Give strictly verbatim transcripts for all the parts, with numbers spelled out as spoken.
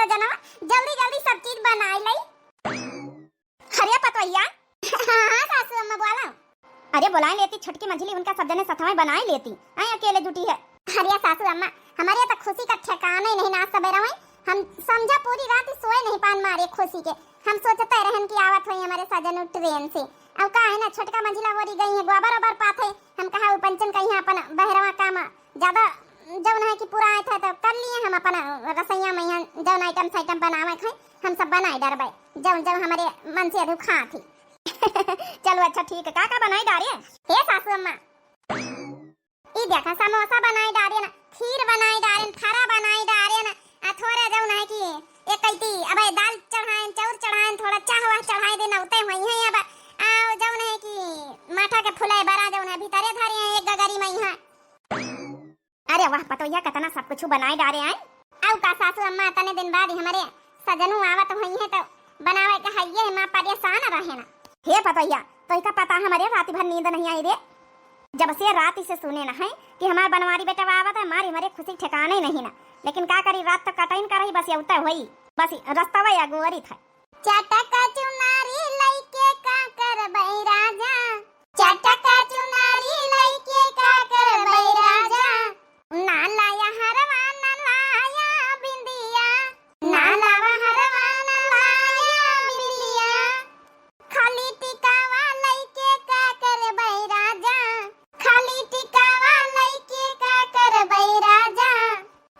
जनवा, जल्दी जल्दी सब चीज बनाई लई। अरे पतोहिया। हाँ, हाँ, सासू अम्मा बोला। अरे बोलाए लेती छोटकी मंझली, उनका सब जने सथवा बनाए लेती। आए अकेले जुटी है। अरे सासू अम्मा, हमारे तो खुशी का ठिकाना ही नहीं ना, आज सबेरा हुई। हम समझा पूरी रात ही सोए नहीं पान मारे खुशी के। हम सोचते रहन कि आवत हुई हमारे सजन ट्रेन से। अब का है ना, छोटका मंझिला ओरी गई है, गोबर ओबर पाथे। हम कहा वो पंचन कहीं अपन बहरवा काम ज्यादा जौन है कि पूरा आए थे तो कर लिए हम अपन रसोइया में यहाँ जौन आइटम साइटम बनावे थे, हम सब बनाए डरबे जौन जौन हमारे मन से अधु खा थी। चलो अच्छा ठीक है, का का बनाई डारे? हे सासू अम्मा, ई देखा समोसा बनाई डारे ना, खीर बनाई डारे, फरा बनाई डारे ना, आ थोड़ा जौन है कि एक कैती अब दाल चढ़ाएन, चाउर चढ़ाएन, थोड़ा चाह वाह चढ़ाए देना, उते वही है अब। आ जौन है कि माठा के फुलाए बरा जौन है भीतरे धरे हैं एक गगरी में यहाँ। अरे वाह पतोहिया, कतना सब कुछ बनाए डारे हैं। आउ का सासू अम्मा, तने दिन बाद ही हमारे सजनू आवत हुई है तो बनावे के हइये है, माँ परेशान रहे ना। हे पतोहिया, तो इका पता हमारे रात भर नींद नहीं आई रे। जब से रात से सुने न है कि हमार बनवारी बेटा आवत है, मारी हमारे खुशी ठिकाने ही नहीं ना। लेकिन का करी, रात तो कटइन करही, बस ये उतर हुई, बस रस्तवा या गोरी था। चटका चुनारी लइके का करबै राजा, चटका चुनारी लइके का करबै राजा, ना लाया हरवा ना लाया बिंदिया, ना लावा हरवा ना लाया बिंदिया, खाली टिकावा लइके का करबै राजा, खाली टिकावा लइके का करबै राजा,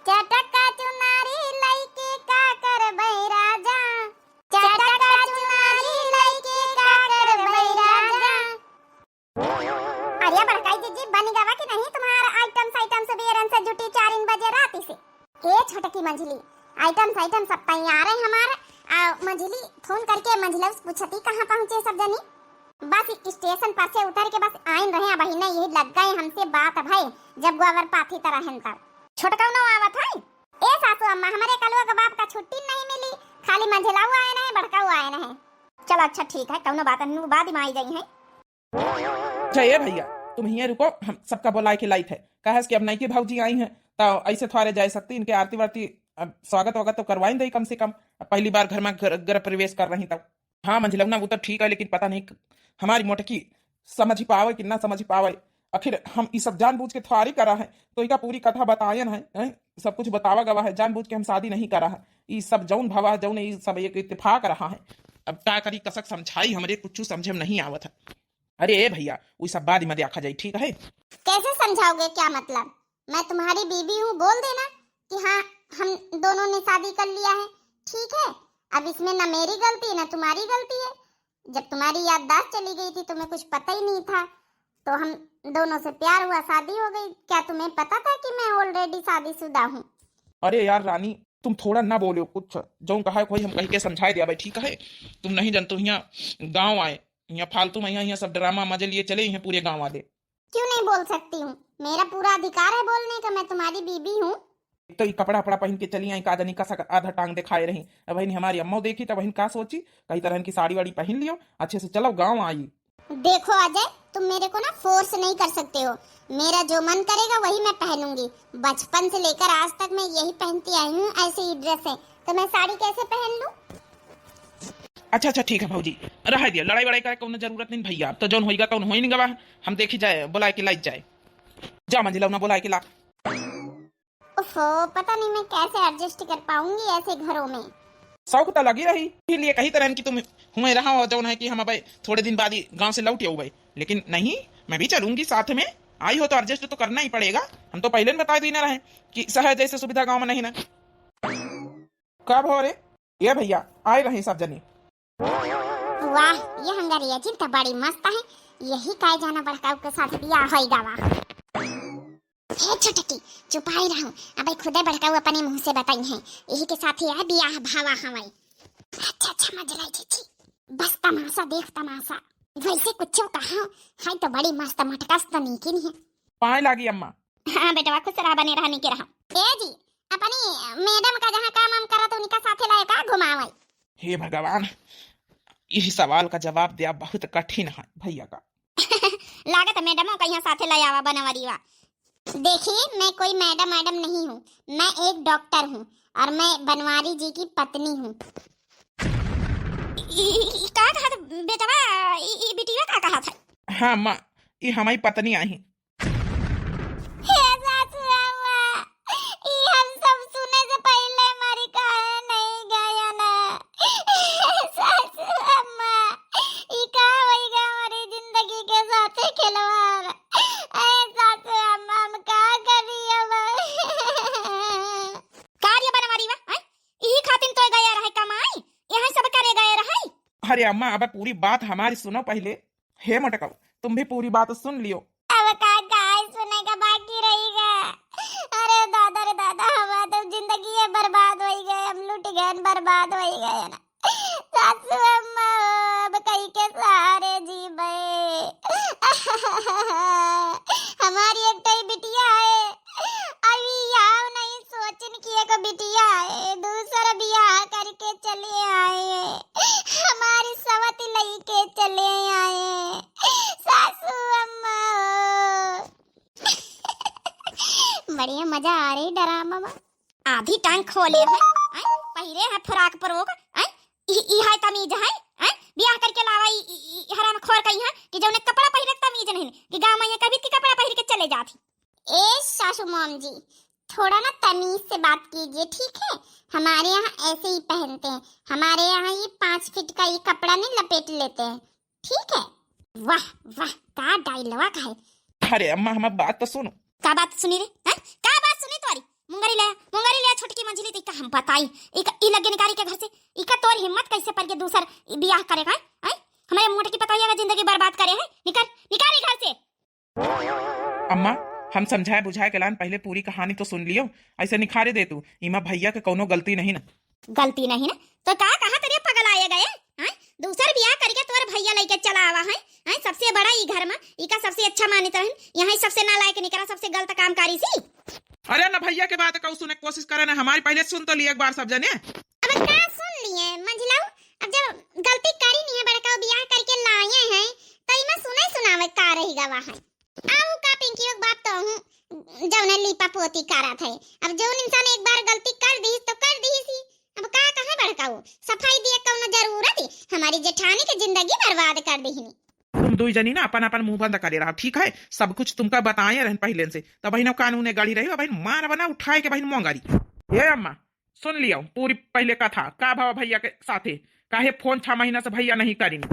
चटका चुनारी लइके का करबै राजा, चटका चुनारी लइके का करबै राजा। अरे बड़काई जीजी, बन गवा कि नहीं तुम्हारा आइटम साइटम सबेरन से जुटी चारिन बजे राती से? ए छोटकी मंझली, आइटम साइटम सब तैयार है हमार। आ मंझली फोन करके मंझला से पूछती कहाँ पहुँचे सब जनी? बस स्टेशन पर से उतर के बस आइन रहे, अब ही नहीं यही लग गए हमसे बात भाई, जब गोबर पाथी तरह हैं तब। छोटका न आवत है? ए सासू अम्मा, हमारे कलुआ के बाप का छुट्टी नहीं मिली, खाली मंझलाऊ आए नहीं, बड़काऊ आए नहीं। चलो अच्छा ठीक है, कौनो बात नहीं, बाद में आई जाई है। अच्छा ए भैया, तुम हियाँ रुको, हम सबका बुलाए के लाइत है। कहे कि अब नई की भौजी आई हैं, तो ऐसे थोड़े जाए सकती, इनके आरती वारती, अब स्वागत वागत तो करवाइन दे कम से कम। अब पहली बार घर में घर, घर प्रवेश कर रही तब। हाँ मंझलौना, वो तो ठीक है, लेकिन पता नहीं हमारी मोटकी समझ पावे कि ना समझ पावे। आखिर हम ई सब जानबूझ के थोड़ी करा है, तो इका पूरी कथा बतायन है, हैं? सब कुछ बतावा गवा है, जानबूझ के हम शादी नहीं करा है। ई सब जौन भवा है, जौन ई सब एक इत्तेफाक रहा है। अब का करी, कसक समझाई, हमरे कुछ समझे में नहीं आवत है। अरे ए भैया, वो सब बाद में देखा जाई, ठीक है? कैसे समझाओगे, क्या मतलब? मैं तुम्हारी बीवी हूँ, बोल देना कि हाँ, हम दोनों ने शादी कर लिया है, ठीक है? अब इसमें ना मेरी गलती है ना तुम्हारी गलती है। जब तुम्हारी याददाश्त चली गई थी, तुम्हें कुछ पता ही नहीं था, तो हम दोनों से प्यार हुआ, शादी हो गई। क्या तुम्हें पता था कि मैं already शादीशुदा हूँ? अरे यार रानी, तुम थोड़ा ना बोलो कुछ, जौन कहा है कोई हम कह के समझाए दिया भाई, ठीक है? तुम नहीं जानते, यहाँ गाँव आए, यहाँ फालतू में यहाँ, यहाँ सब ड्रामा मजे लिए चले हैं पूरे गाँव वाले। क्यों नहीं बोल सकती हूँ? मेरा पूरा अधिकार है बोलने का, मैं तुम्हारी बीबी हूँ। एक तो ये कपड़ा वपड़ा पहन के चली आई, का जानी कसक आधा टांग दिखाए रही। अब बहन हमारी अम्मा देखी तो बहन का सोची, कई तरह की साड़ी वाड़ी पहन लियो, अच्छे से चलो गाँव आई। देखो अजय, तुम मेरे को ना फोर्स नहीं कर सकते हो, मेरा जो मन करेगा वही मैं पहनूंगी। बचपन से लेकर आज तक मैं यही पहनती आई हूँ, ऐसे ही ड्रेस है, तो मैं साड़ी कैसे पहन लूँ? अच्छा अच्छा ठीक है भौजी, रह दिया, लड़ाई वड़ाई करे कौनो जरूरत नहीं भैया, अब तो जौन होइगा तौन होइन गवा, हम देखी जाए, बुलाए के लाई जाए। जा मंझलौना, बुलाए के ला। उफो, पता नहीं मैं कैसे एडजस्ट कर पाऊंगी ऐसे घरों में। शौक तो लगी रही, इसीलिए कही तरह कि तुम हुए रहा हो, जौन है कि हम अब थोड़े दिन बाद ही गांव से लौट आऊ भाई, लेकिन नहीं, मैं भी चलूंगी साथ में। आई हो तो एडजस्ट तो करना ही पड़ेगा, हम तो पहले ही बता देना रहे कि शहर जैसे सुविधा गांव में नहीं ना। कब हो रे? ये भैया, आए रहे सब जने। वाह, ये हंगरिया जिन तो बड़ी मस्त है, यही काय जाना बड़काऊ के साथ बियाह होई गवा। हे छोटकी, चुपाई रहू, अबे खुदे बड़काऊ अपने मुंह से बताई है, यही के साथ ही है बियाह भावा हवाई। अच्छा अच्छा मजलाई जीजी, बस तमाशा देख तमाशा, वैसे कुछ कहा है तो बड़ी मस्त मटकस तो नीकिन है। पाए लागी अम्मा। हाँ बेटवा, खुश रहा, बने रहा, नीके रहा। ए जी, अपनी मैडम का जहाँ काम वाम करत उनका साथे लाए का घुमावे? हे भगवान, यही सवाल का जवाब दिया बहुत कठिन है भैया का। लागत मैडमों का यहाँ साथे ले आवा बनवरीवा। देखिए, मैं कोई मैडम मैडम नहीं हूँ, मैं एक डॉक्टर हूँ। और मैं बनवारी जी की पत्नी हूँ। ई, ई, ई का कहत बेटवा, ई, ई बिटिया का कहत है? हाँ माँ, ई हमारी पत्नी आई। हे सासू अम्मा, ई हम सब सुने से पहिले मरी काहे नहीं गया ना? सासू अम्मा, ई का होइगा हमारी जिंदगी के साथे खिलवाड़? ए सासू अम्मा, हम का करी अब? का रे बनवारी बा, हैं? इही खातिन तो गया रहे कमाई, यहाँ सब करे गए रहे। अरे अम्मा, अब पूरी बात हमारी सुनो पहिले। हे मोटकऊ, तुम भी पूरी बात सुन लियो। अब का, का सुने का बाकी रही गा? अरे दादा रे दादा, हमार तो जिंदगी है बर्बाद होई गए, हम लुट गए, बर्बाद होई गए ना। सासू अम्मा, अब कई के सहारे जीबे? हमारी एक ठई बिटिया है, अभी याव नहीं सोचिन कि एक बिटिया है, दूसर बियाह करके चले आए, हमारी सवत लइके चले आए। सासू अम्मा। बढ़िया मजा आ रही ड्रामा में। आधी टांग खोले है, हैं? पहिरे है फ्रॉक परोक, हैं? ई, ई है तमीज है, हैं? बियाह करके लावा ई, ई, ई हरामखोर कहीं है कि जौने कपड़ा पहिरे के तमीज नहीं, कि गाँव में ये कभी की कपड़ा पहिर के चले जाती। ए सासू मॉम जी, थोड़ा ना तमीज से बात कीजिए, ठीक है? हमारे यहाँ ऐसे ही पहनते हैं, हमारे यहाँ ये पाँच फीट का ये कपड़ा नहीं लपेट लेते हैं, ठीक है? वाह, वाह, का डायलॉग है। अरे अम्मा, हमार बात तो सुनो। का बात सुनी रे? हैं? का बात सुनी तोरी? मुंगरी ले, मुंगरी ले, छोटकी मंझली, तो इका हम बताई। इका, ई लगे निकारी के घर से, इका तोर हिम्मत कैसे पड़ के दूसर बियाह करेगा, हैं? हमारे मोटकी पतोहिया का जिंदगी बर्बाद करे है। निकर, निकर ई घर से। अम्मा, हम समझाए बुझाए के लान, पहिले पूरी कहानी तो सुन लियो। ऐसे निखारे दे तू, इमा भैया के कौनो गलती नहीं ना। गलती नहीं ना? तो का कहा तेरे पगल आए गए, हैं? दूसर बियाह करके तोर भैया लेके चला आवा है, हैं? सबसे बड़ा ई घर में, इका सबसे अच्छा मानित रहन, यहाँ सबसे नालायक निकरा, सबसे गलत काम कारी सी। अरे ना भैया के बात कहू सुने के कोशिश करे ना, हमारी पहिले सुन तो ली एक बार सब जने। अब का सुन लिए मंझिलाऊ, अब जब गलती करी नहीं है, बड़का बियाह करके लाए हैं, तो इमा सुने सुनावे का रही गवा है। आऊ का पिंकी, एक बात तो हूँ, जौने लीपा पोती करत है। अब जौन इंसान एक बार गलती कर दीस तो कर दीस ही, अब का कहे बड़काऊ, सफाई दिए कौनो जरूरत ही? हमारी जेठानी के जिंदगी बर्बाद कर दीहनी। तुम दुई जनी ना अपन अपन मुंह बंद करे रहा, ठीक है? सब कुछ तुमका बताए रहन पहले से, तब बहिन कानून गाड़ी रही, बहिन मार बना उठाए के बहिन मोंगारी। ए अम्मा, सुन लियो पूरी पहले कथा, का भवा भैया के साथे, काहे फोन छह महीना से भैया नहीं करिन।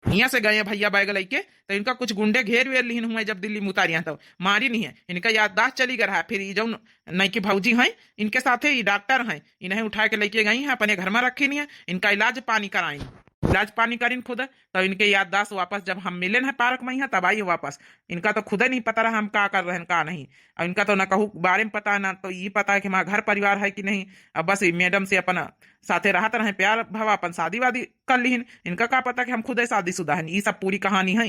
हियाँ से गए भैया बैग लइके, तो इनका कुछ गुंडे घेर वेर लिहिन हुए, जब दिल्ली में उतारिया तो मारी नहीं है, इनका याददाश्त चली गया है। फिर ई जौन नईकी भौजी हैं, इनके साथे ई डॉक्टर हैं, इन्हें उठा के लेके गई हैं, अपने घर में रखी नहीं है, इनका इलाज पानी कराइन, इलाज पानी करिन खुद। तो इनके याददाश्त वापस जब हम मिले हैं पार्क में यहाँ, तब आई वापस। इनका तो खुदे नहीं पता रहा हम का कर रहे हैं, का नहीं। और इनका तो ना कहू बारे में पता है, ना तो ये पता है कि हमारा घर परिवार है कि नहीं। अब बस ई मैडम से अपन साथे रहत रहे, प्यार भवा, अपन शादी वादी कर लिहिन। इनका का पता कि हम खुदे शादीशुदा हन। ई सब पूरी कहानी है।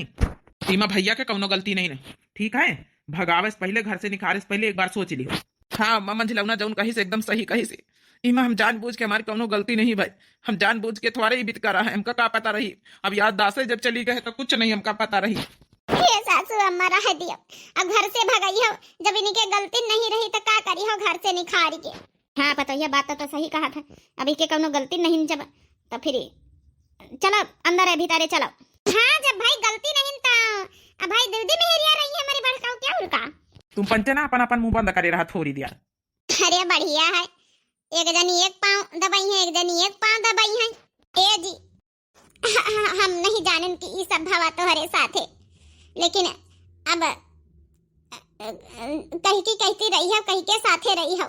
इमा भैया के कौनो गलती नहीं है, ठीक है? भगावे से पहले, घर से निकाले से पहले एक बार सोच लियो। हाँ, अम्मा मंझिलौना जौन कही से एकदम सही कही से। इमा हम जानबूझ के, हमारी कौनो गलती नहीं भाई, हम जानबूझ के थोड़े ही बित करा है, हमका का पता रही। अब याददाश्त जब चली गए तो कुछ नहीं हमका पता रही। हे सासू अम्मा रह दियो, अब घर से भगई हो, जब इनके गलती नहीं रही तो का करी हो घर से निखारी के। हाँ पतोहिया, बात तो, तो सही कहा था, अब इनके कौनो गलती नहीं जब, तो फिर चलो अंदर है भीतरे चलो। हाँ जब भाई गलती नहीं तो अब भाई दीदी मेहरिया रही है हमारी बड़काऊ क्या उनका। तुम पंचे ना अपन अपन मुंह बंद करे रहा थोड़ी दिया। अरे बढ़िया है, एक जनी एक पाँव दबाई है, एक जनी एक पाँव दबाई है। ए जी, हम नहीं जानन कि ई सब भवा तोहरे साथे, लेकिन अब कही की कहती रही हो, कही के साथे रही हो।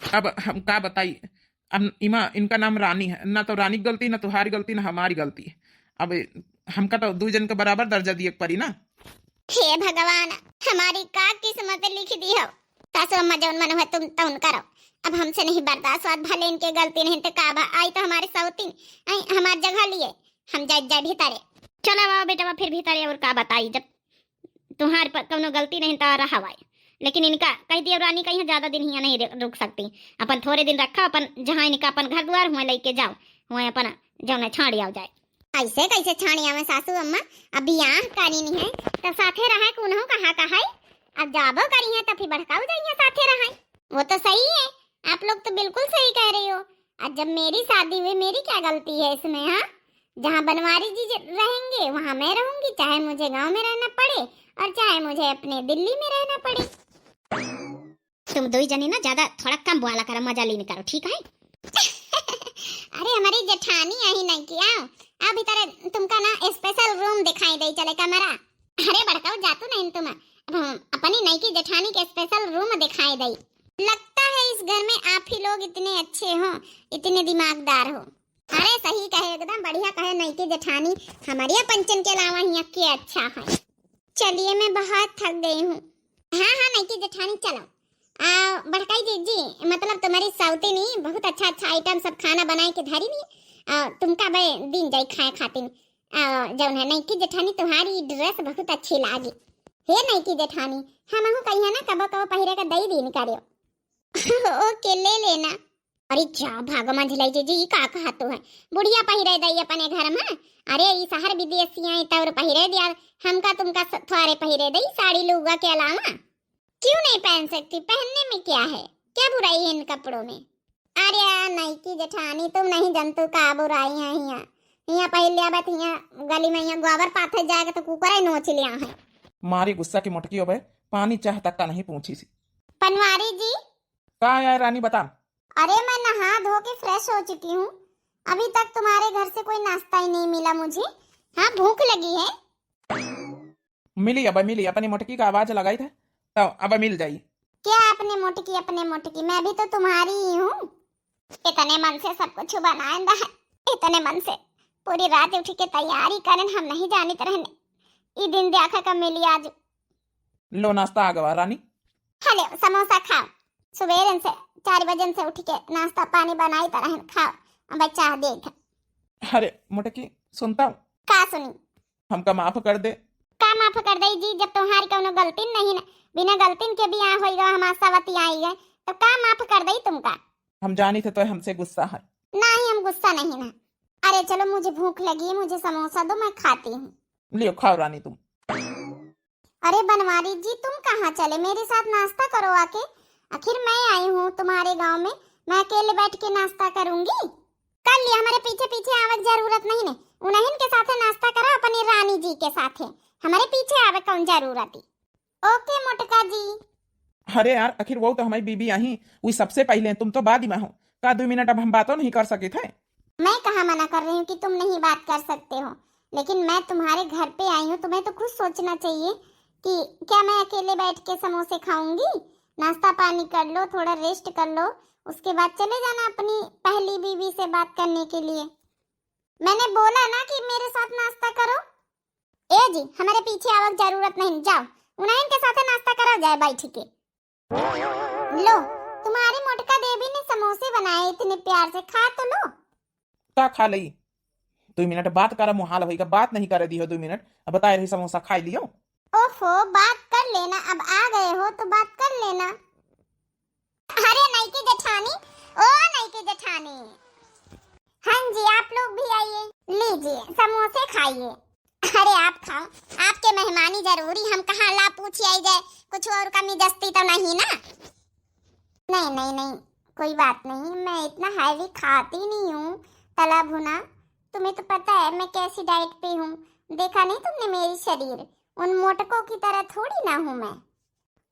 अब हम का बताई, अब इमा इनका नाम रानी है, ना तो रानी की गलती, ना तुम्हारी गलती, ना हमारी गलती। अब हमका तो दू जन के बराबर दर्जा दिए के पड़ी ना। हे भगवान, हमारी का किस्मत लिख दी हो। सासू अम्मा जौन मन हुए तुम तौन करो, अब हमसे नहीं बर्दाश्त होत, भले इनके गलती नहीं तो का बा, आई तो हमारे सौतीन, आई हमार जगह लिए, हम जाए जाए भीतरे। चलो आओ बेटवा फिर भीतरे, और का बताई, जब तुम्हारे पर कौनो गलती नहीं तो रहा भाई, लेकिन इनका कह दियो रानी कहीं ज्यादा दिन हियाँ नहीं रु-, रुक सकती, अपन थोड़े दिन रखा, अपन जहाँ इनका अपन घर द्वार हुए लेके जाओ, हुए अपन जौन है छाड़ आओ जाए। ऐसे कैसे छाड़ आवे सासू अम्मा, अब बियाह करी नहीं है तो साथे रहा कि उन्हों कहा कहा है, अब जाबो करी है तो फिर बड़काऊ जाइए साथे रहा। वो तो सही है, आप लोग तो बिल्कुल सही कह रही। और जब मेरी शादी हुई, मेरी क्या गलती है इसमें, हाँ? जहाँ बनवारी जी ज-, रहेंगे, वहाँ मैं रहूंगी, चाहे मुझे गांव में रहना पड़े और चाहे मुझे अपने दिल्ली में रहना पड़े। तुम दोई जने ना ज्यादा, थोड़ा कम बोला करो, मजा लेने करो, ठीक है? अरे, हमारी जेठानी आई नहीं क्या? अभी तरह तुमका ना special room दिखाई दे, चले कमरा। अरे बड़काऊ, जातू नहीं तुम, अब हम अपनी नईकी जेठानी के special room दिखाई दे। लगता है इस घर में आप ही लोग इतने अच्छे हो, इतने दिमागदार हो। अरे सही कहे, एकदम बढ़िया कहे नईकी जेठानी, हमारे पंचन के अलावा यहाँ के अच्छा है। चलिए, मैं बहुत थक गई हूँ। हाँ हाँ नईकी जेठानी, चलो। आ, बड़काई जी, जी, मतलब तुम्हारी सौतीनी बहुत अच्छा अच्छा item सब खाना बनाए के धरी ली। आ, तुमका बे दिन जाई खाए खातिर। आ, जौन है नईकी जेठानी, तुम्हारी dress बहुत अच्छी लागी। हे नईकी जेठानी, हमहू कहिया ना कबो कबो पहिरे का दई दिन करियो। OK, ले लेना। अरे जा भाग मंझलाई जीजी, ई का कहत हो है? बुढ़िया पहिरे दई अपने घर में। अरे ई शहर विदेशिया आई तौर पहिरे दिया, हमका तुमका स-, थोरे पहिरे दई साड़ी लुगा के अलावा। क्यों नहीं पहन सकती? पहनने में क्या है? क्या बुराई है इन कपड़ों में? अरे नईकी जेठानी, तुम नहीं जनतू का बुराई है हियाँ। हियाँ पहले आवत हियाँ गली में हियाँ गोबर पाथे जाएगा तो कुकरे नोच लिया है। मारी गुस्सा की मोटकी हो बे, पानी चाह तक का नहीं पूछी सी। पनवारी जी। का है रानी, बता। अरे मैं नहा धो के fresh हो चुकी हूँ, अभी तक तुम्हारे घर से कोई नाश्ता ही नहीं मिला मुझे। हाँ, भूख लगी है। मिली अब, मिली, अपनी मोटकी का आवाज लगाई था, तो अब मिल जाई। क्या अपने मोटकी, अपने मोटकी, मैं भी तो तुम्हारी ही हूँ। इतने मन से सब कुछ बनाए दा है, इतने मन से पूरी रात उठ के तैयारी करन, हम नहीं जानित रहने ई दिन देखा का मिली आज। लो नाश्ता आ गवा रानी। हले समोसा खाओ, सुबेरन से चार बजन से उठ के नाश्ता पानी बनाई तरहन खाओ, अब चाह देख। अरे मोटकी, सुनता हूँ। का सुनी? हमका माफ कर दे। का माफ कर दे जी, जब तुम्हारी कौनो गलती नहीं ना, बिना गलती के बियाह होई गवा, हमार सवती आई गए, तो का माफ कर दे तुमका? हम जानी थे तो हमसे गुस्सा है। नहीं, हम गुस्सा नहीं ना। अरे चलो, मुझे भूख लगी है, मुझे समोसा दो, मैं खाती हूँ। लियो, खाओ रानी तुम। अरे बनवारी जी, तुम कहाँ चले? मेरे साथ नाश्ता करो आके। आखिर मैं आई हूँ तुम्हारे गांव में, मैं अकेले बैठ के नाश्ता करूंगी? कर लिया, हमारे पीछे पीछे आवे के जरूरत नहीं ने। उन्हीं के साथे नाश्ता करा, अपनी रानी जी के साथे। हमारे पीछे आवे कौन जरूरत ही? OK मोटका जी। अरे यार, आखिर वो तो हमारी बीबी आई, वो सबसे पहले, तुम तो बाद में हो। का दो मिनट अब हम बातों नहीं कर सके थे? मैं कहाँ मना कर रही हूँ कि तुम नहीं बात कर सकते हो, लेकिन मैं तुम्हारे घर पे आई हूँ, तुम्हें तो खुद सोचना चाहिए कि क्या मैं अकेले बैठ के समोसे खाऊंगी? नाश्ता पानी कर लो, थोड़ा rest कर लो, उसके बाद चले जाना अपनी पहली बीवी से बात करने के लिए। मैंने बोला ना कि मेरे साथ नाश्ता करो। ए जी, हमारे पीछे आवक जरूरत नहीं, जाओ, उन्हीं के साथे नाश्ता करा जाए बैठ के। लो, तुम्हारी मोटका देवी ने समोसे बनाए इतने प्यार से, खा तो लो। का खा लई? दो मिनट बात करा, मुहाल होई का, बात नहीं करे दियो दो मिनट। अब बताए रही समोसा खाई लियो। ओफो, बात कर लेना, अब आ गए हो तो बात कर लेना। अरे नईकी जेठानी, ओ नईकी जेठानी। हाँ जी, आप लोग भी आइए, लीजिए समोसे खाइए। अरे आप खाओ, आपके मेहमानी जरूरी, हम कहाँ ला पूछ आई जाए, कुछ और कमी जस्ती तो नहीं ना? नहीं नहीं नहीं, कोई बात नहीं, मैं इतना heavy खाती नहीं हूँ तला भुना। तुम्हें तो पता है मैं कैसी diet पे हूँ, देखा नहीं तुमने मेरी शरीर, उन मोटकों की तरह थोड़ी ना हूँ मैं।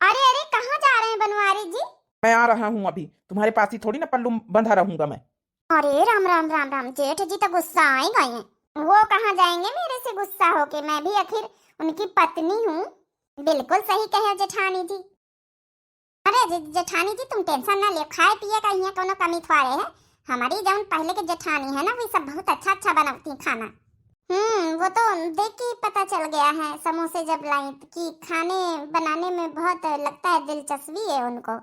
अरे अरे, कहाँ जा रहे हैं बनवारी जी? मैं आ रहा हूँ अभी, तुम्हारे पास ही थोड़ी ना पल्लू बंधा रहूंगा मैं। अरे राम राम राम राम, जेठ जी तो गुस्सा आ ही गए हैं। वो कहाँ जाएंगे मेरे से गुस्सा होके, मैं भी आखिर उनकी पत्नी हूँ। बिल्कुल सही कहे जेठानी जी। अरे जे-, जेठानी जी, तुम tension ना ले, खाए पिए का यहाँ कोनो कमी थोड़े है। हमारी जौन पहले के जेठानी है ना, वो सब बहुत अच्छा अच्छा बनाती खाना। हम्म, वो तो देख के ही पता चल गया है, समोसे जब लाई कि खाने बनाने में बहुत लगता है दिलचस्पी है उनको।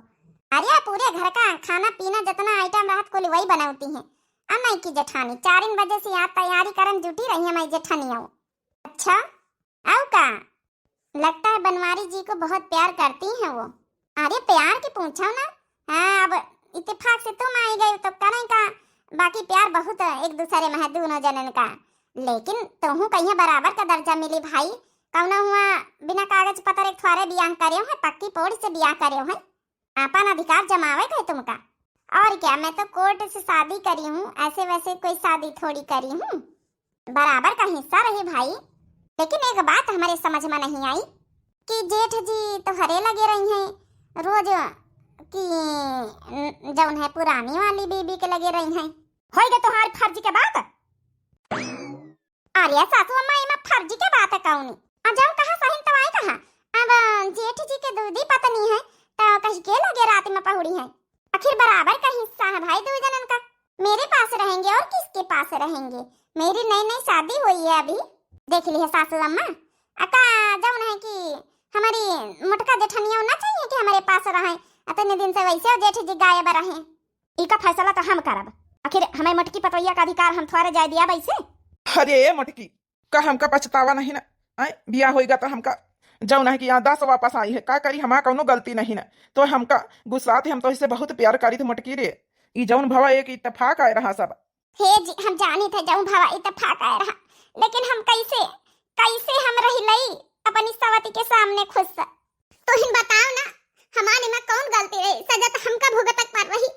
अरे पूरे घर का खाना पीना जितना item रहत कुल वही बनाती हैं। अब नईकी जेठानी चार बजे से यहाँ तैयारी करन जुटी रही है हमारी जेठानी। आओ। अच्छा, आओ का? लगता है बनवारी जी को बहुत प्यार करती हैं वो। अरे प्यार की पूछो ना। हाँ, अब इत्तेफाक से तुम आई गई तो करें का, बाकी प्यार बहुत है एक दूसरे में है दोनों जनन का। लेकिन तुहू कहिया बराबर का दर्जा मिली भाई। कौनो हुआ बिना कागज पत्र एक थोड़े बियाह करे है, पक्की पोड़ी से बियाह करे है। आपन अधिकार जमावे के तुमका। और क्या, मैं तो कोर्ट से शादी करी हूँ, ऐसे वैसे कोई शादी थोड़ी करी हूँ। बराबर का हिस्सा रही भाई। लेकिन एक बात हमरे समझ में नहीं आई कि जेठ जी तोहरे लगे रही हैं रोज, कि न-, जौन है पुरानी वाली बीबी के लगे रही हैं। होई गए तोहार फर्ज के बात। अरे सासू अम्मा, एमा फर्ज के बात है कौनी? आ जब कहा सही तो आई कहा। अब जेठ जी के दूधी पत्नी है तो कही के लगे रात में पहुड़ी है। आखिर बराबर का हिस्सा है भाई दो जनन का। मेरे पास रहेंगे और किसके पास रहेंगे? मेरी नई नई शादी हुई है अभी। देख ली है सासू अम्मा, अका जौन है कि हमारी मोटका जेठनिया ना चाहिए कि हमारे पास रहे। इतने दिन से वैसे जेठ जी गायब रहे। इका फैसला तो हम करब। आखिर हमें मोटकी पतोहिया का अधिकार हम थोड़े जाए दिया वैसे। अरे ए मोटकी, का हमका पछतावा नहीं ना? आए, बियाह होइगा तो हमका जौन है कि यहाँ दस वापस आई है, का करी, हमार कौनो गलती नहीं ना। तो हमका गुस्सा थे, हम तो इसे बहुत प्यार करी थे मोटकी रे। ई जौन भवा एक इत्तेफाक आए रहा सब। हे जी, हम जानी थे जौन भवा इत्तेफाक आए रहा, लेकिन हम कैसे, कैसे हम रही लई अपनी सवती के सामने खुश? तो हिन बताओ ना, हमारे में कौन गलती रही? सजा तो हमका भुगतक पर रही।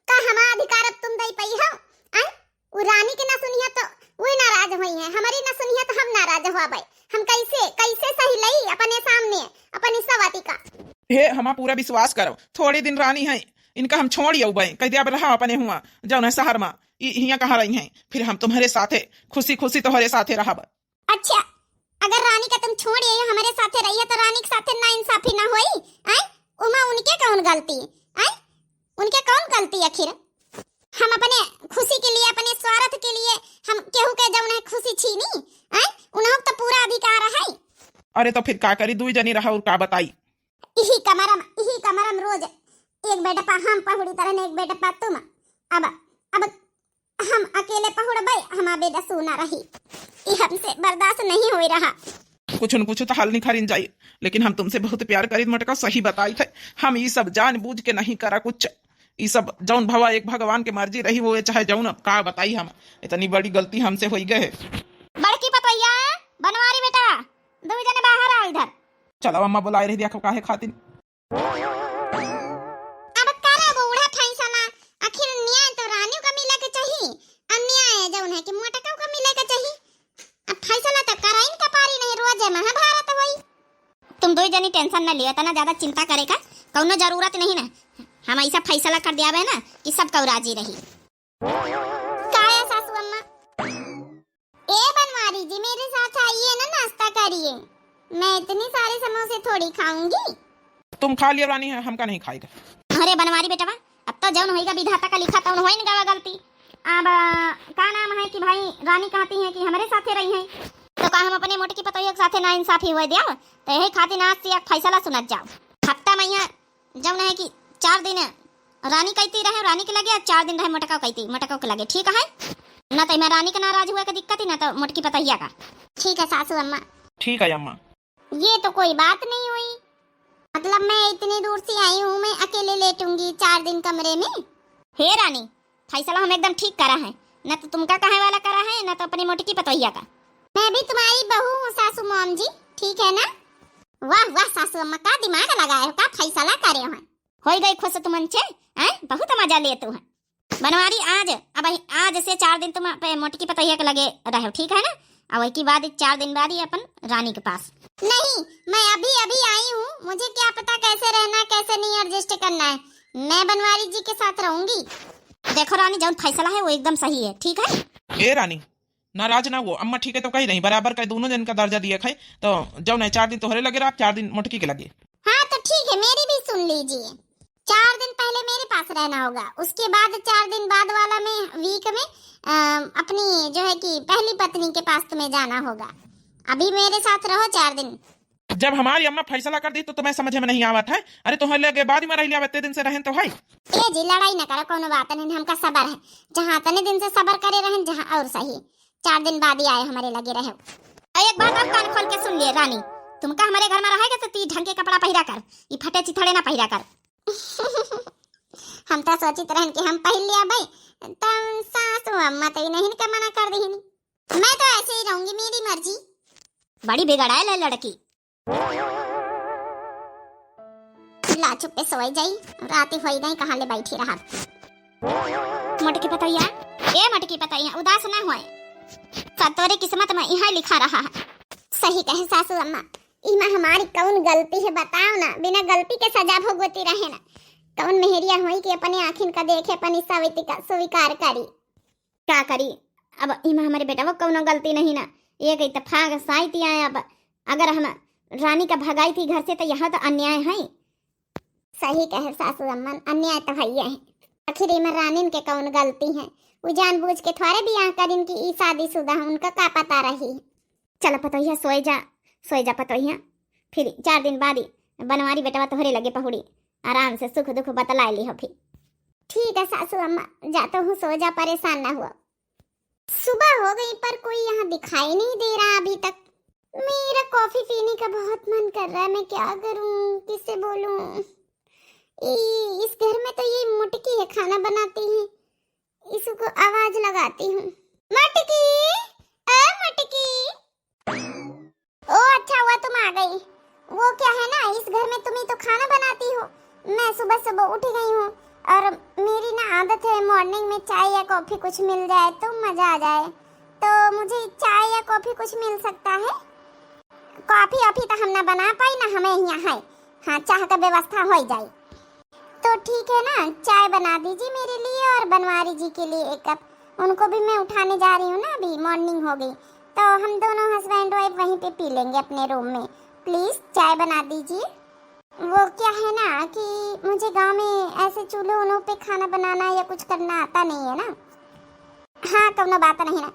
का हमारा अधिकार अब तुम दे पाई हो? आए? वो रानी के ना सुनिया तो वही नाराज हुई है, हमारी ना सुनिया तो हम नाराज हुआ भाई। हम कैसे, कैसे सही लई अपने सामने, अपनी सवती का? हे, हमा पूरा विश्वास करो, थोड़े दिन रानी है, इनका हम छोड़ आऊ बे, कह दिया अब रहा अपने हुआ, जौन है शहर में, ई हियां कहाँ रही हैं, फिर हम तुम्हारे साथे खुशी खुशी तुम्हारे साथे रहब। अच्छा, अगर रानी का तुम छोड़ आए हो, हमारे साथे रही है, तो रानी के साथे ना इंसाफी ना होई? आए? उमा उनके कौन गलती? आए? उनके कौन गलती आखिर? हम अपने खुशी के लिए, अपने स्वार्थ के लिए हम केहू के जौन है खुशी छीनी? आए? उन्हों तो पूरा अधिकार है। अरे तो फिर का करी, दुई जनी रहा और का बताई? इही कमरम, इही कमरम रोज एक बेड पा हम पहुड़ी तरह ने एक बेड पा तुम। अब, अब हम अकेले पहुड़बै, हमार बेटा सूना रही। ई हमसे बर्दाश्त नहीं होई रहा। कुछ न कुछ तो हल निखरिन जाई, लेकिन हम तुमसे बहुत प्यार करीत मोटका, सही बताई थे। हम ई सब जान बूझ के नहीं करा कुछ। ई सब जौन भवा एक भगवान के मर्जी रही, वो ये चाहे जौन, अब का बताई हम, इतनी बड़ी गलती हमसे होई गए है। बड़की पतोहिया, बनवारी बेटा, दो जने बाहर आओ इधर। चलो अम्मा, बुलाए रही, देखो काहे खातिर। अब करे बूढ़ा फैसला, आखिर न्याय तो रानियों का मिले के चाही, और न्याय जौन है कि मोटका का मिले के चाही। अब फैसला तो कराइन का पारी नहीं, रोजे महाभारत होई। तुम दो जनी tension न लियो, इतना ज्यादा चिंता करे का कौनो जरूरत नहीं ना। हम ऐसा फैसला कर दिया ना कि सब कौ राजी रही। काया सासू अम्मा? ए बनवारी जी, मेरे साथ आइए ना, नाश्ता करिए। मैं इतनी सारे समोसे थोड़ी खाऊंगी। तुम खा लियो रानी, है, हमका नहीं खाएगा। अरे बनवारी बेटवा, अब तो जौन होइगा विधाता का लिखा तौन होइन गवा गलती। अब, आ, का नाम है कि भाई रानी कहती है कि हमरे साथे रही है, तो का हम अपने मोटकी पतोहिया के साथे ना इंसाफी हुए दिया? तो यही खातिर आज से एक फैसला सुनत जाओ। हफ्ता में यहाँ जौन है कि चार दिन रानी कहती रहे, रानी के लगे, और चार दिन रहे मोटका कहती, मोटका के लगे, ठीक है? ना तो मैं रानी के नाराज हुए के दिक्कत ही, ना तो मोटकी पतोहिया का। ठीक है सासू अम्मा। ठीक है अम्मा। ये तो कोई बात नहीं हुई, मतलब मैं इतनी दूर से आई हूँ, मैं अकेले लेटूंगी चार दिन कमरे में? हे रानी, फैसला हम एकदम ठीक करा है, ना तो तुमका कहे वाला करा है, ना तो अपनी मोटकी पतोहिया का। मैं भी तुम्हारी बहू हूँ सासू मॉम जी, ठीक है ना? वाह वाह सासू अम्मा, का दिमाग लगाए हो, का फैसला करे हो? होई गई खुश तुमन छे, हैं? बहुत मजा लेतू है। बनवारी आज, अब आज से चार दिन तुम पे मोटकी पतोहिया के लगे रहो, ठीक है ना? और वही के बाद चार दिन बाद ही अपन रानी के पास। नहीं, मैं अभी अभी आई हूँ, मुझे क्या पता कैसे रहना है, कैसे नहीं adjust करना है। मैं बनवारी जी के साथ रहूंगी। देखो रानी, जौन फैसला है वो एकदम सही है, ठीक है? ए रानी, नाराज ना हो, अम्मा ठीक है तो कही रही, बराबर का दोनों जन का दर्जा दिए खाई, तो जौन है चार दिन तोहरे लगे रहा, चार दिन मोटकी के लगे। हाँ तो ठीक है, मेरी भी सुन लीजिए। चार दिन पहले मेरे पास रहना होगा, उसके बाद चार दिन बाद वाला में, वीक में, अ, अपनी जो है कि पहली पत्नी के पास तुम्हें जाना होगा। अभी मेरे साथ रहो चार दिन। जब हमारी अम्मा फैसला कर दी तो तुम्हें समझ में नहीं आवत है? अरे तुम्हें लगे बाद में रह लिया, इतने दिन से रहन तो है। ए जी, लड़ाई न करो, कोनो बात नहीं, हमका सबर है। जहाँ इतने दिन से सबर करे रहन, जहाँ और सही। चार दिन बाद ही आए हमारे लगे रहो। और एक बात और कान खोल के सुन लिए रानी, तुमका हमारे घर में रहेगा तो ती ढंग के कपड़ा पहिरा कर, ई फटे चिथड़े ना पहिरा कर। हम तो सोचित रहन कि हम पहिर लिया भाई, तब सासू अम्मा तो इन्हीं के मना कर दीनी। मैं तो ऐसे ही रहूंगी, मेरी मर्जी। बड़ी बिगड़ाए ले लड़की। ला चुप्पे सोई जाई, राती होई गई, कहाँ ले बैठी रहा। मोटकी पतोहिया, ए मोटकी पतोहिया, उदास ना होए। सब तोरे किस्मत में इहाँ लिखा रहा है। सही कहे सासू अम्मा, इमा हमारी कौन गलती है बताओ ना, बिना गलती के सजा भोगवती रहे ना। कौन मेहरिया होई कि अपने आँखिन का देखे, अपनी सविति का स्वीकार करी। का करी, अब इमा हमरे बेटवा कौनो गलती नहीं ना, एक इत्तेफाक साइत आए। अब अगर हम रानी का भगाई थी घर से तो यह तो अन्याय है। सही कहे सासू अम्मन, अन्याय तो है ही है। आखिर इमा रानीन के कौन गलती है, वो जानबूझ के थोड़े बियाह करिन कि ई शादीशुदा है, उनका का पता रही। चल पतोहिया सोए जा, सोए जा पतोहिया, फिर चार दिन बाद ही बनवारी बेटवा तोहरे लगे पहुड़ी, आराम से सुख दुख बतलाए लिहो फिर। ठीक है सासू अम्मा, जाता हूँ सो जा, परेशान ना हुआ। सुबह हो गई पर कोई यहाँ दिखाई नहीं दे रहा अभी तक। मेरा कॉफी पीने का बहुत मन कर रहा है, मैं क्या करूँ, किससे बोलूँ? ई, इस घर में तो ये मोटकी है, खाना बनाती है, इसको आवाज लगाती हूँ। मटकी, ए मटकी। ओ अच्छा हुआ तुम आ गई। वो क्या है ना, इस घर में तुम ही तो खाना बनाती हो। मैं सुबह सुबह उठ गई हूँ और मेरी ना आदत है मॉर्निंग में चाय या कॉफी कुछ मिल जाए तो मजा आ जाए। तो मुझे चाय या कॉफी कुछ मिल सकता है? कॉफी ऑफी तो हम ना बना पाई ना, हमें यहाँ है। हाँ, चाह का व्यवस्था हो ही जाए। तो ठीक है ना, चाय बना दीजिए मेरे लिए और बनवारी जी के लिए एक कप। उनको भी मैं उठाने जा रही हूँ ना, अभी मॉर्निंग हो गई, तो हम दोनों हस्बैंड वाइफ वहीं पे पी लेंगे अपने रूम में। प्लीज चाय बना दीजिए। वो क्या है ना कि मुझे गांव में ऐसे चूल्हे उन्हों पे खाना बनाना या कुछ करना आता नहीं है ना। हाँ, कौनो बात नहीं ना,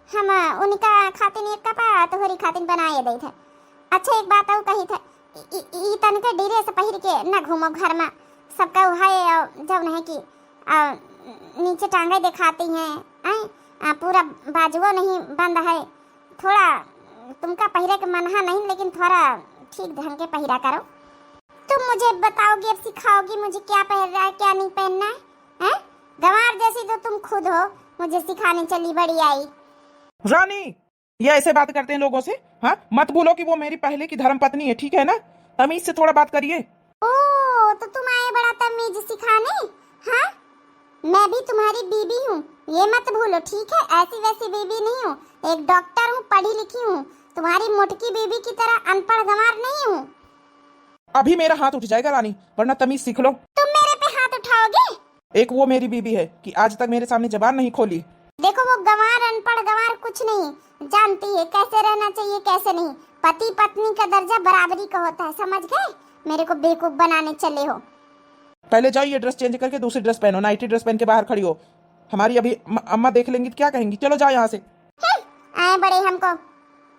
हम उनका खातिन एक कप आ तोहरी खातिन बनाए देत है। अच्छा, एक बात और कही थे, ई, ई, ई तनके ड्रेस पहिर के न घूमो घर में, सबका उहाए और जौन है कि आ, नीचे टांगे दिखाती हैं, आए, आ, पूरा बाजुओ नहीं बंद है। थोड़ा तुमका पहिरे के मनहा नहीं, लेकिन थोड़ा ठीक ढंग के पहिरा करो। तुम मुझे बताओगी, अब सिखाओगी मुझे क्या पहनना है, क्या नहीं पहनना है, हैं? गंवार जैसी तो तुम खुद हो, मुझे सिखाने चली बड़ी आई। रानी, ये ऐसे बात करते हैं लोगों से? हाँ, मत भूलो कि वो मेरी पहले की धर्म पत्नी है, ठीक है ना? तमीज से थोड़ा बात करिए। ओ, तो तुम आए बड़ा तमीज सिखाने, हाँ? मैं भी तुम्हारी बीबी हूँ, ये मत भूलो, ठीक है? ऐसी वैसी बीबी नहीं हूँ, एक डॉक्टर हूँ, पढ़ी लिखी हूँ, तुम्हारी मोटकी बीबी की तरह अनपढ़ गंवार नहीं हूँ। अभी मेरा हाथ उठ जाएगा रानी, वरना तमीज सीख लो। तुम मेरे पे हाथ उठाओगे? एक वो मेरी बीबी है कि आज तक मेरे सामने जबान नहीं खोली। देखो, वो गंवार, अनपढ़ गंवार कुछ नहीं जानती है, कैसे रहना चाहिए, कैसे नहीं। पति पत्नी का दर्जा बराबरी का होता है, समझ गए? मेरे को बेवकूफ बनाने चले हो। पहले जाओ, ये ड्रेस चेंज करके दूसरी ड्रेस पहनो, नाइटी ड्रेस पहन के बाहर खड़ी हो। हमारी अभी म-, अम्मा देख लेंगी तो क्या कहेंगी? चलो जाओ यहाँ से। हम्म, आए बड़े हमको।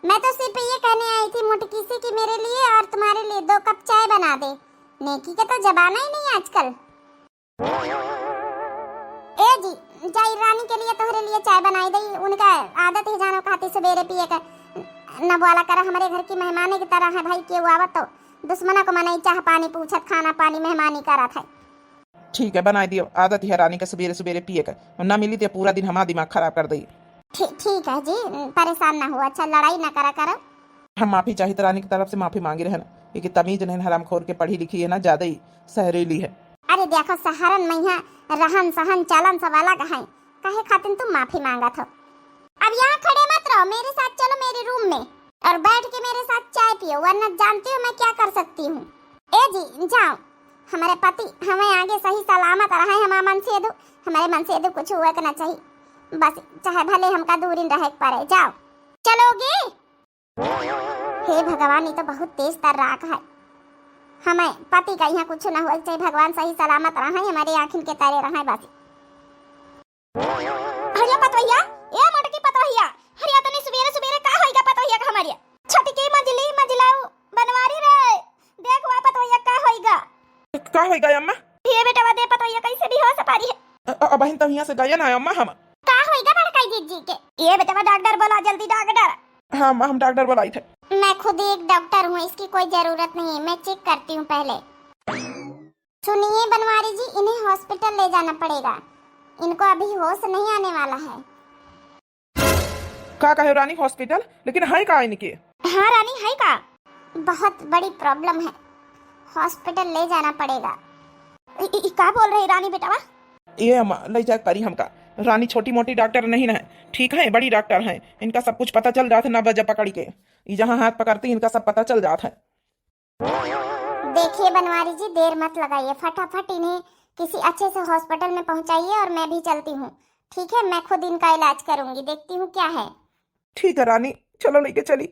मैं तो सिर्फ ये कहने आई थी मोटकी से कि मेरे लिए और तुम्हारे लिए दो कप चाय बना दे। नेकी के तो जमाना ही नहीं आजकल। ए जी, जाई रानी के लिए, तोहरे लिए चाय बनाई दई। उनका आदत है जानो खाती सवेरे पिए के। न बोला कर, हमारे घर की मेहमाने की तरह है भाई, केहू आवत तो दुश्मना को मनई चाह पानी पूछत, खाना पानी मेहमानी करत है। ठीक है, बनाई दियो। आदत है रानी का सवेरे सवेरे पिए के, ना मिली तो पूरा दिन हमारा दिमाग खराब कर दई। ठी-, ठीक है जी, परेशान ना हो। अच्छा, लड़ाई ना करा करो। हम माफी चाहित रानी की तरफ से माफी मांगी रहन, ये कि तमीज नहीं हरामखोर के, पढ़ी लिखी है ना, ज्यादा ही सहरेली है। अरे देखो, सहरन में यहाँ रहन सहन चलन सब अलग है, काहे खातिर तुम माफी मांगत हो? अब यहाँ खड़े मत रहो, मेरे साथ चलो मेरे रूम में और बैठ के मेरे साथ चाय पियो, वरना जानते हो मैं क्या कर सकती हूँ। ए जी, जाओ, हमारे पति हमें आगे सही सलामत रहे, हमारे मनसेधु, हमारे मनसेधु कुछ हुए के ना चाहिए, बस चाहे भले हमका दूरी रहे के पड़े। जाओ, चलोगे? हे भगवान, ये तो बहुत तेज तर्राक है। हमें पति का यहाँ कुछ ना हो, चाहे भगवान सही सलामत रहे, हमारे आँखिन के तारे रहे बस। हरिया पतवहिया, ए मोटकी पतवहिया, हरिया तनी सुबेरे सुबेरे का होइगा पतवहिया का हमारे? छटकी मजली मजलाऊ बनवारी रे, देख वा पतवहिया का होइगा। का होइगा अम्मा? ये बेटवा दे पतवहिया कैसे भी हो सपारी है। अ, अ, बहिन, तब यहाँ से गया ना अम्मा हम। का होइगा बड़काई जीजी के? ये बेटवा डॉक्टर बोला जल्दी डॉक्टर। हाँ अम्मा, हम डॉक्टर बोलाई थे। मैं खुद एक डॉक्टर हूँ, इसकी कोई जरूरत नहीं है, मैं चेक करती हूँ पहले। सुनिए बनवारी जी, इन्हें हॉस्पिटल ले जाना पड़ेगा, इनको अभी होश नहीं आने वाला है। का कहे रानी, हॉस्पिटल? लेकिन है का इनके? हाँ रानी, है का? बहुत बड़ी प्रॉब्लम है, हॉस्पिटल ले जाना पड़ेगा। इ, इ, इ, का बोल रही रानी बेटवा? ए अम्मा, लइ जाए परी हमका। रानी छोटी मोटी डॉक्टर नहीं न है, ठीक है, बड़ी डॉक्टर हैं। इनका सब कुछ पता चल जात है ना वजह पकड़ के। ई जहाँ हाथ पकड़ती, इनका सब पता चल जात है। देखिए बनवारी जी, देर मत लगाइए, फटाफट इन्हें किसी अच्छे से हॉस्पिटल में पहुंचाइए और मैं भी चलती हूँ। ठीक है, मैं खुद इनका इलाज करूंगी, देखती हूँ क्या है। ठीक है रानी, चलो लेके चली।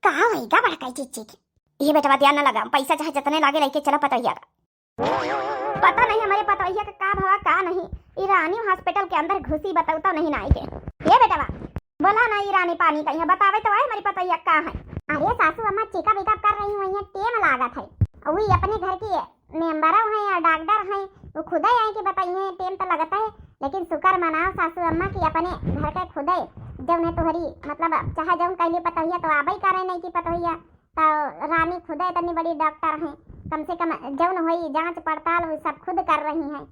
कहाँ होइगा बड़काई चिच्ची के? ये बेटवा ध्यान न लगा, पैसा चाहे जितने लागे लेके चला पतोहिया का। पता नहीं हमारे पतोहिया का का भवा का नहीं। ई रानी हॉस्पिटल के अंदर घुसी बतौता नहीं नाई के। ये बेटवा, बोला ना ई रानी पानी का यहाँ बतावे तो आए हमारी पतोहिया का है। अरे सासू अम्मा चेकअप वेकअप कर रही हुई है, टेम लागत है। वही अपने घर की मेंबर हैं या डॉक्टर हैं, वो खुदे आए के बताई हैं, टेम तो लगता है। लेकिन शुक्र मनाओ सासू अम्मा कि अपने घर के खुदे जौन है तोहरी मतलब चाहे जौन कहली पतोहिया तो आबे करे नहीं की पतोहिया। तो रानी खुदे इतनी बड़ी डॉक्टर हैं, कम से कम जौन होई जांच पड़ताल वो सब खुद कर रही हैं।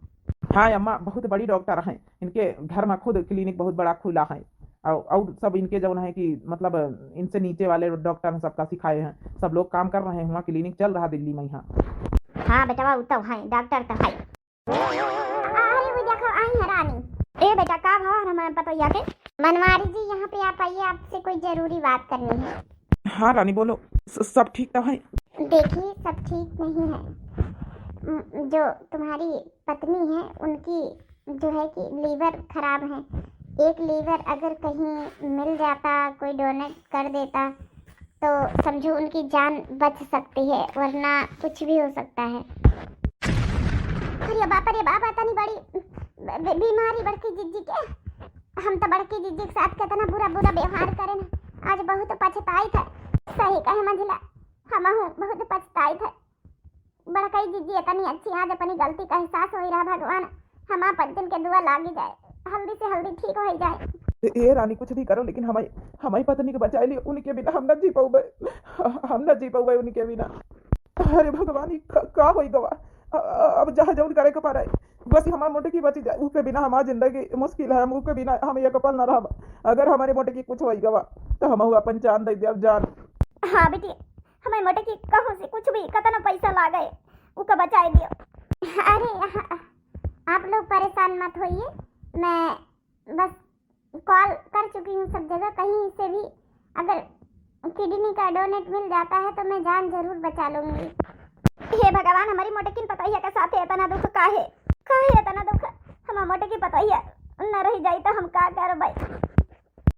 हाँ अम्मा, बहुत बड़ी डॉक्टर हैं, इनके घर में खुद क्लिनिक बहुत बड़ा खुला है। और, और सब इनके जौन है कि मतलब इनसे नीचे वाले डॉक्टर हैं, सबका सिखाए हैं, सब लोग काम कर रहे हैं, वहाँ क्लिनिक चल रहा दिल्ली में यहाँ। हाँ बेटवा, उ तो है, डॉक्टर तो है। अरे वो देखो आई है रानी। ए बेटा, का भवा हमारे पतोहिया के? बनवारी जी यहाँ पे आप आइए, आपसे कोई जरूरी बात करनी है। हाँ रानी बोलो, स-, सब ठीक तो है? देखिए सब ठीक नहीं है। म-, जो तुम्हारी पत्नी है उनकी जो है कि लीवर खराब है। एक लीवर अगर कहीं मिल जाता, कोई डोनेट कर देता तो समझो उनकी जान बच सकती है, वरना कुछ भी हो सकता है। अरे बाप रे बाप, इतनी बड़ी बी-, बीमारी बड़की जिज्जी के। हम तो बड़की जिज्जी के साथ कितना बुरा बुरा व्यवहार करे ना, आज बहुत पछताई था। सही कहे मंझिला, हम हूँ बहुत पछताई था। बड़कई जिज्जी इतनी अच्छी, आज अपनी गलती का एहसास होई रहा। भगवान हमार पंचन के दुआ लागी जाए, हल्दी से हल्दी ठीक होई जाए। ए, ए रानी, कुछ भी करो लेकिन हमारी, हमारी पत्नी के बचाए लिए। उनके बिना हम न जी पउबे, हम न जी पउबे उनके बिना। अरे भगवान, ई का, का होई गवा? अ-, अ-, अब जहाँ जौन करे के पड़े, बस हमार मोटकी बची जाए, उके बिना हमार जिंदगी मुश्किल है, हम उके बिना हम एक पल न रहब। अगर हमारे मोटकी कुछ होई गवा तो हम अपन जान दे देब, जान। हाँ बेटी, हमारे मोटकी कहूँ से कुछ भी, कतना पैसा लागे, उके बचाए दियो। अरे हाँ, आप लोग परेशान मत होइए, मैं बस कॉल कर चुकी हूँ सब जगह, कहीं से भी अगर किडनी का डोनेट मिल जाता है तो मैं जान जरूर बचा लूंगी। हे भगवान, हमारी मोटकिन पतोहिया के साथ इतना दुख काहे, काहे इतना दुख? हमार मोटकी पतोहिया न रह जाई तो हम का करबै?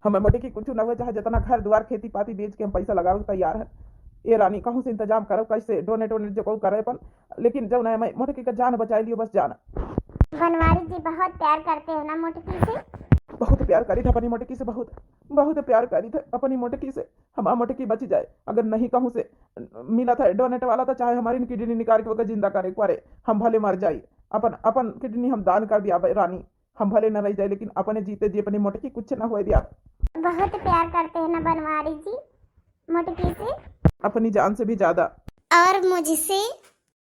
हमें मोटकी कुछ न हुए, चाहे जितना घर द्वार खेती पाती बेच के हम पैसा लगावे के तैयार है। ए रानी, कहूँ से इंतजाम करो, कैसे डोनेट वोनेट जो कहूँ करे अपन, लेकिन जौन है मैं मोटकी का जान बचाए लियो, बस जान। बनवारी जी बहुत प्यार करते हो ना मोटकी से? बहुत प्यार करी था अपनी मोटकी से, बहुत, बहुत प्यार करी था अपनी मोटकी से। हमार मोटकी बची जाए, अगर नहीं कहूँ से मिला था डोनेट वाला तो चाहे हमारी किडनी निकाल के ओकर जिंदा करे के पड़े, हम भले मर जाई, अपन, अपन किडनी हम दान कर दिया रानी। हम भले न रह जाए लेकिन अपने जीते जी अपनी मोटकी कुछ न होए दिया। बहुत प्यार करते हैं ना बनवारी जी मोटकी से। अपनी जान से भी ज्यादा। और मुझसे?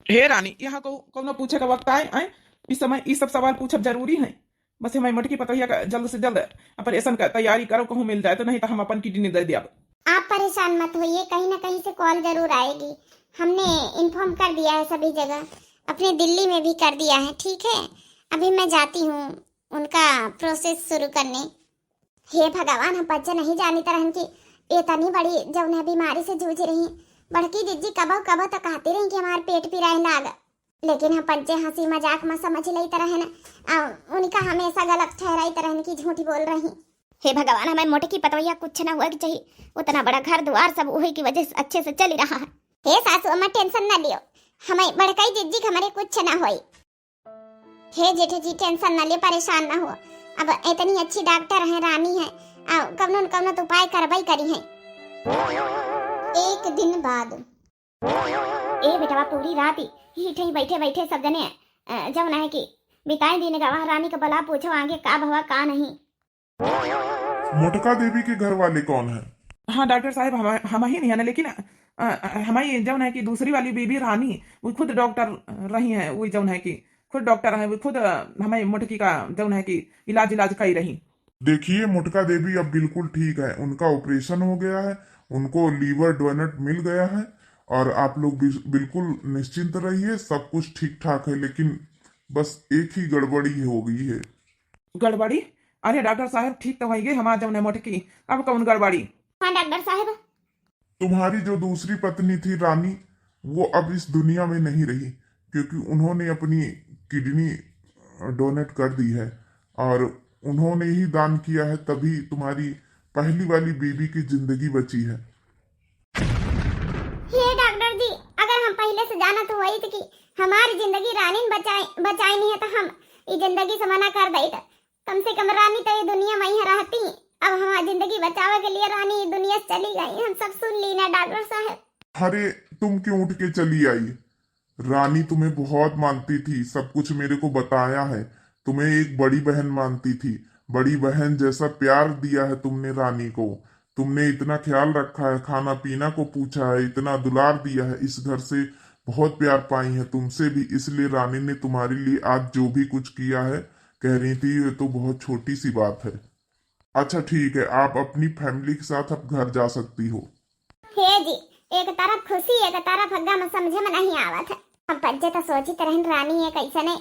हे रानी, यहाँ को कौनो पूछे का वक्त आए, आए? इस समय ई सब सवाल पूछब जरूरी है? बस हमारी मोटकी पतोहिया का जल्द से जल्द ऑपरेशन का तैयारी करो, कहूँ मिल जाए तो, नहीं तो हम अपन किडनी दे दिया। आप परेशान मत होइए, कहीं ना कहीं से कॉल जरूर आएगी। हमने इन्फॉर्म कर दिया है सभी जगह, अपने दिल्ली में भी कर दिया है। ठीक है, अभी मैं जाती हूँ उनका प्रोसेस शुरू करने। हे भगवान, हम पच्चे नहीं जानित रहन कि इतनी बड़ी जौन है बीमारी से जूझ रही। बड़की जिज्जी कबो कबो तो कहती रही कि हमार पेट पिराए लाग, लेकिन हम पच्चे हंसी मजाक में समझ लेत रहन। आ उनका हमेशा गलत ठहराइत रहन कि झूठ बोल रही। हे भगवान, हमारे मोटकी पतोहिया कुछ ना हुआ के चाहिए, उतना बड़ा घर द्वार सब उहे की वजह से अच्छे से चल रहा है। हे सासू अम्मा, टेंशन ना लियो, हमारे बड़कई जिज्जी के हमारे कुछ ना होई। हे जेठ जी, टेंशन ना ले, परेशान ना हो। अब इतनी अच्छी डॉक्टर है, रानी है, आ, कवनो न कवनो तो उपाय करबई करी है। एक दिन बाद। ए बेटवा, पूरी रात ही, ही ठही बैठे बैठे सब जने, अ, जौन है कि बिताए दिन गवा, रानी का बला पूछो आगे का भवा का नहीं। मोटका देवी के घर वाले कौन है? हाँ डॉक्टर साहब, हम, हम ही नहीं है ना, लेकिन, अ, अ, हमारी जौन है कि दूसरी वाली बीबी रानी, वो खुद डॉक्टर रही हैं, वो जौन है कि खुद डॉक्टर हैं, वो खुद, अ, हमारी मोटकी का जौन है कि इलाज, इलाज करी रही। देखिए, मोटका देवी अब बिल्कुल ठीक है, उनका ऑपरेशन हो गया है, उनको लीवर डोनेट मिल गया है और आप लोग बिल-, बिल्कुल निश्चिंत रहिए, सब कुछ ठीक ठाक है। लेकिन बस एक ही गड़बड़ी हो गई है। गड़बड़ी? अरे डॉक्टर साहब, ठीक तो होइगे हमार जौन है मोटकी, अब कौन गड़बड़ी? हाँ डॉक्टर साहब। तुम्हारी जो दूसरी पत्नी थी रानी, वो अब इस दुनिया में नहीं रही, क्योंकि उन्होंने अपनी किडनी डोनेट कर दी है और उन्होंने ही दान किया है, तभी तुम्हारी पहली वाली बीबी की जिंदगी बची है। हे डॉक्टर जी, अगर हम पहिले से जानत होइत कि हमारी जिंदगी रानीन बचाए, बचाइनी है, तो हम ई जिंदगी से मना कर दइत। कम से कम रानी तो ये दुनिया में ही रहती। अब हमारी जिंदगी बचावे के लिए रानी ये दुनिया से चली गई। हम सब सुन ली ना डॉक्टर साहब। अरे, तुम क्यों उठ के चली आई? रानी तुम्हें बहुत मानती थी, सब कुछ मेरे को बताया है। तुम्हें एक बड़ी बहन मानती थी, बड़ी बहन जैसा प्यार दिया है तुमने रानी को। तुमने इतना ख्याल रखा है, खाना पीना को पूछा है, इतना दुलार दिया है, इस घर से बहुत प्यार पाई है तुमसे भी, इसलिए रानी ने तुम्हारे लिए आज जो भी कुछ किया है, कह रही थी, ये तो बहुत छोटी सी बात है। अच्छा ठीक है, आप अपनी फैमिली के साथ अब घर जा सकती हो। हे जी, एक तरफ खुशी, एक तरफ गम, समझे में नहीं आवत है। हम पज्जे तो सोचित रहन रानी है कैसने,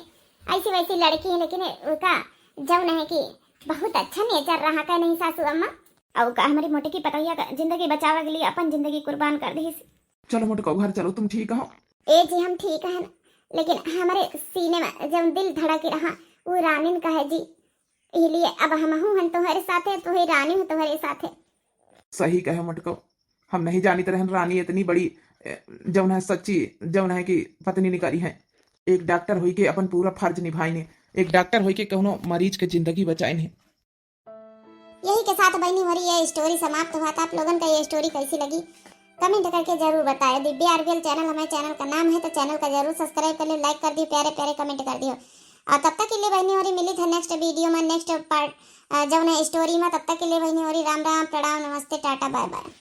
ऐसी वैसी लड़की है, लेकिन उनका जौन है कि बहुत अच्छा नेचर रहा का नहीं सासू अम्मा। और का हमारी मोटकी पतोहिया का जिंदगी बचावे के लिए अपन जिंदगी कुर्बान कर दी। चलो मोटको घर चलो, तुम ठीक हो? ए जी हम ठीक हन, लेकिन हमारे सीने में जौन दिल धड़क रहा वो रानीन का है जी, इसलिए अब हमहू हन तुम्हारे साथे, तुम्हारी रानी हो तुम्हारे साथे। सही कहे मोटको, हम नहीं जानित रहन रानी इतनी बड़ी, ए, जौन है सच्ची, जौन है कि पत्नी निकारी है। एक डॉक्टर होई के अपन पूरा फर्ज निभाइने, एक डॉक्टर होई के कौनो मरीज के जिंदगी बचाइने। यही के साथ बहनी हो रही ये स्टोरी समाप्त हुआ था। आप लोगन का ये स्टोरी कैसी लगी कमेंट करके जरूर बताए। दिव्या आरबीएल चैनल हमारे चैनल का नाम है, तो चैनल का जरूर सब्सक्राइब कर लियो, लाइक कर दियो, प्यारे प्यारे कमेंट कर दियो। और तब तक के लिए बहनी हो रही मिली था नेक्स्ट वीडियो में, नेक्स्ट पार्ट जौन है स्टोरी में। तब तक के लिए बहनी हो रही राम राम, प्रणाम, नमस्ते, टाटा, बाय बाय।